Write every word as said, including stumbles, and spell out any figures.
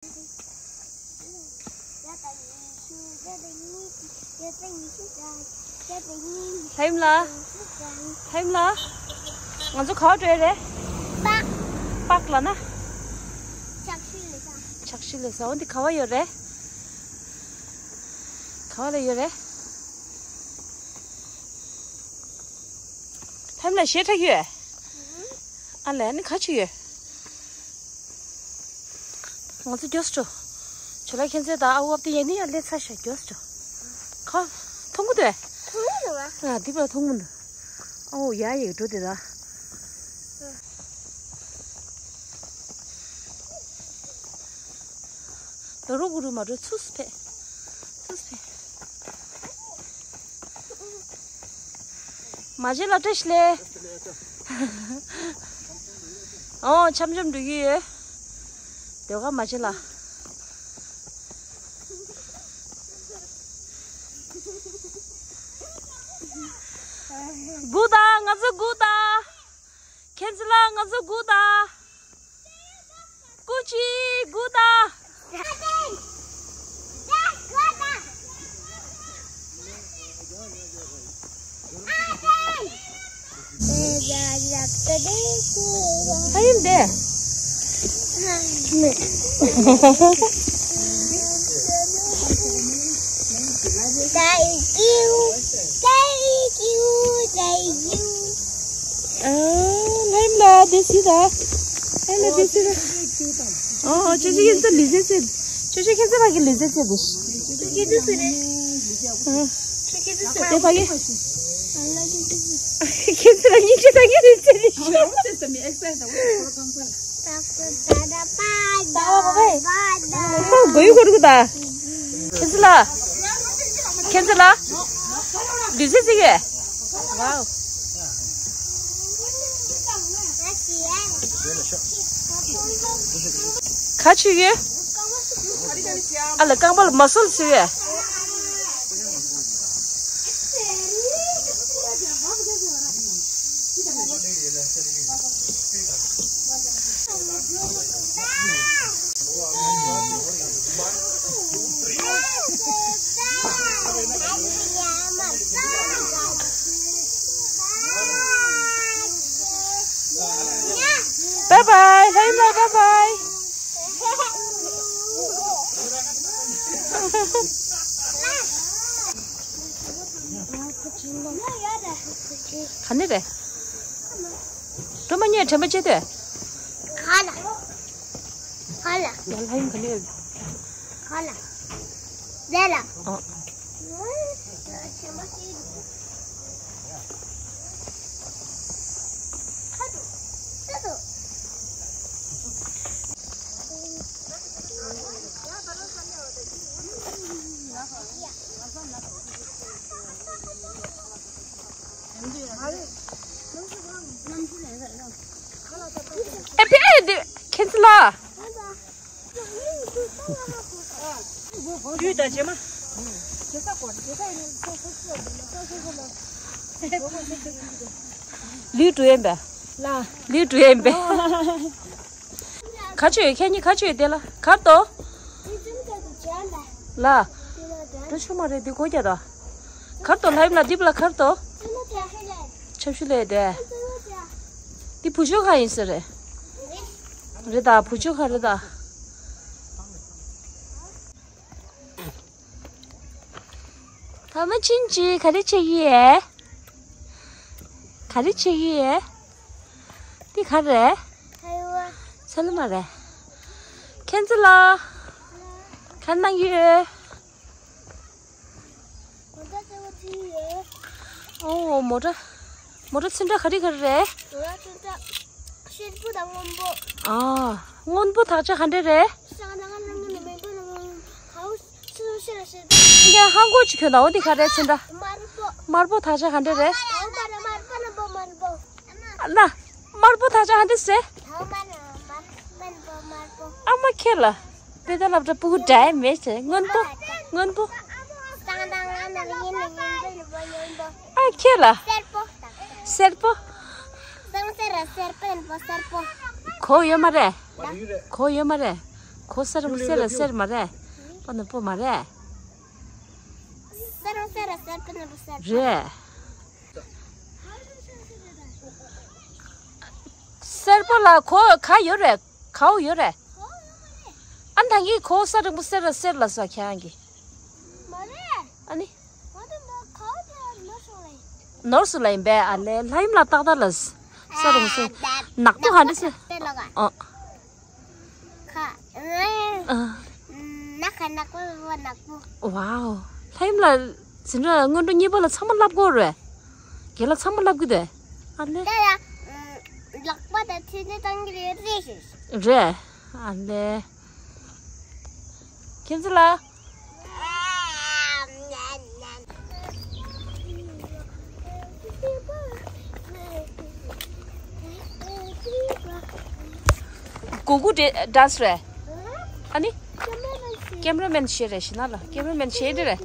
ལྷ་ཡུམ་ལགས། ལྷ་ཡུམ་ལགས། ང་ཚོ་ག་པར་འགྲོ་ཡ་རེད། པག་པག་ལ་ན། ཆག་ཤི་ལས་ས། ཆག་ཤི་ལས་ས། འོ་འདི་ག་པར་ཡོད་རེད། ག་པར་ལ་ཡོད་རེད། ལྷ་ཡུམ་ལགས་ཞེ་དྲག་ཡོད། ཨ་ལས་ནི་ག་ཅི་ཡོད། ང་ཚོ་མགྱོགས་སུ་འགྲོ། ཇོ་ལགས་ཁྱེད་ཚོའི་ད་ཨ་བབ་དེ་ཡན་ནི་ཡང་སླེབས་ཚར་ཤག་མགྱོགས་སུ་འགྲོ། ཁ་མཐོང་གི་འདུག་མཐོང་གི་འདུག་བ། ཨ་འདི་པར་མཐོང་གི་འདུག་ཨོ་ཡ་ཡི་འགྲོ་དེ་ད། ལོ་རུ་གུ་རུ་མ་འགྲོ་ཚུགས་སུ་ཕེབས། ཚུགས་སུ་ཕེབས། མ་བྱེད་ལ་བཀྲ་ཤིས་ལེ། ཨོ་འཆམ་འཆམ་འགྲོ་གི་ཡོད། དེ་ག་མ་བྱེད་ལ། སྒུག་དང་ང་ཚོ་སྒུག་དང་། ཁྱེད་ཚོ་ལ་ང་ཚོ་སྒུག་དང་། སྐུ་མཁྱེན་སྒུག་དང་། ཨ་ཡིན་དེ། Thank you, thank you, thank you. ཨ། ལྷ་ཡུམ་ལགས་དེ་སི་ད། ལྷ་ཡུམ་ལགས་དེ་སི་ད། ཨོ་ཅོ་ཅོ་ཁྱེད་ཚོ་ལུས་རྩལ་རྩེད། ཅོ་ཅོ་ཁྱེད་ཚོ་ཕ་གི་ལུས་རྩལ་རྩེད་དེ། ཁྱེད་ཚོ་སུ་རེད། ཨ། ཁྱེད་ཚོ་སུ་རེད། དེ་ཕ་གི། ཁྱེད་ཚོ་ལ་སྙིང་རྗེ་ད་ངས་ལུས་རྩལ་རེད་ཤག་ཨོ་གོ་ཡུ་གོ་རུ་གུ་ད། ཁྱེད་ཚོ་ལ། ཁྱེད་ཚོ་ལ། ལུས་རྩལ་རྩེད་ཀྱི། ཝའོ། ག་ཆུ་ཡོད། ཨ་ལ་རྐང་པ་ལ་མ་སོལ་ཟེར་བས། Bye bye. Bye bye. Bye bye. ག་ནས་རེད། སྒྲོལ་མ་གཉིས་དྲན་པ་བརྗེད་དུས། ག་ལ། ག་ལ། ཡར་ལྷ་ཡུམ་ག་ནས་ཡོད། ག་ལ། དེ་ལ། ཨོ། ཨེ་ཕི་ཨེ་འདི་ཁྱེད་ཚོ་ལ། ལུས་དང་བྱེ་མ། ལུས་འགྲོ་ཡན་པས། ལ། ལུས་འགྲོ་ཡན་པས། ག་ཆོད་ཁྱེད་གཉིས་ག་ཆོད་དེ་ལ་གར་དོ། ལ། འགྲོ་ཆོག་མ་རེད་འདི་གོ་རྒྱ་དོ། གར་དོ་ལྷ་ཡུམ་ལ་འདི་པ་ལ་གར་དོ། ཆབ་ཤུ་ལས་དེ། འདི་བུ་ཆོ་ཁ་ཡིན་ས་རེད། རེད་ད་བུ་ཆོ་ཁ་རེད་ད། ཕ་མ་ཆུང་ཆུང་ག་རེ་བྱེད་ཀྱི་ཡོད། ག་རེ་བྱེད་ཀྱི་ཡོད། འདི་ག་རེ། ཚལ་མ་རེད། ཁྱེད་ཚོ་ལ། ག་གནང་གི་ཡོད། ཨོ་མོ་ཊ། མོ་ཊ་ཚོན་ཁྲ་ག་རེ་ག་རེ་རེད། ཤེལ་པོ་དང་སྔོན་པོ། ཨ། སྔོན་པོ་དག་ཆ་ག་འདྲ་རེད། སང་ནང་ནང་ནང་མེ་ཏོ་ནང་ཧའུ་སུ་ཤེ་ཤེ། ངས་ཧང་གོ་ཅི་ཁྱོད་ལ་འོ་འདི་ག་རེ་ཚོན་ཁྲ། དམར་པོ། དམར་པོ་དག་ཆ་ག་འདྲ་རེད། ཨོ་དམར་དམར་པོ་དམར་པོ་དམར་པོ། ལ། དམར་པོ་དག་ཆ་ག་འདྲ་ཟེར། དམར་དམར་དམར་པོ་དམར་པོ། ཨ་མ་ཁྱེད་ལ། དཔེ་ད་ལབ་འདྲ་སྤུ་གུ་འདྲ་མེད་ཟེར་སྔོན་པོ། སྔོན་པོ། སང་དང་ང་ནང་ཡིན་ནི་སྔོན་པོ་ཡིན་པོ་སྔོན་པོ། ཨ་ཁྱེད་ལ། སེར་པོ། སེར་པོ། སང་སེར་ར་སེར་པོ་ཡིན་པོ་སེར་པོ། གོ་ཡོད་མ་རེད། གོ་ཡོད་མ་རེད། གོ་སེར་མོ་སེར་ར་སེར་མ་རེད། པོ་ནི་པོ་མ་རེད། སེར་ར་སེར་ར་སེར་པོ་ནི་པོ་སེར། རེད། སེར་པོ་ལ་གོ་ག་ཡོད་རེད། གའུ་ཡོད་རེད། ཨ་ནི་ད་གིན་གོ་སེར་རིང་པོ་སེར་ར་སེར་ལ་སོགས་ཁྱེད་རང་གི་མ་རེད། ཨ་ནི། ང་དང་མ་གའུ་དེ་ནོར་སོང་ལེ། ནོར་སོང་ལེ་ཡིན་པས། ཨ་ལེ་ལྷ་ཡུམ་ལ་ཏག་ཏག་ལ་སེར་རིང་པོ་སེར། ནག་པོ་ག་འདྲ་སེ། ཨ། ཁ། ཨ། ནག་ཁ་ནག་པོ་བ་ནག་པོ། ཝའོ། ལྷ་ཡུམ་ལ་འཛིན་གྲྭ་སྔོན་འགྲོ་གཉིས་པ་ལ་ཚང་མ་བསླབ་དགོས་རེད། རྒན་ལགས་ཚང་མ་བསླབ་གི་འདུག་ཨ་ལེ། ད་ཡ། ལག་པ་དང་མཐུན་ནས་བཏང་གི་རེད་རེད། རེད། ཨ་ལེ། ཁྱེད་ཚོ་ལ། གུ་གུ་འདྲ་འདྲ་སུ་རེད། ཨ་ནི། ཀེམ་ར་མེན་ཤེ་རེད་ཤི་ན་ལ་ཀེམ་ར་མེན་ཤེ་འདི་རེད།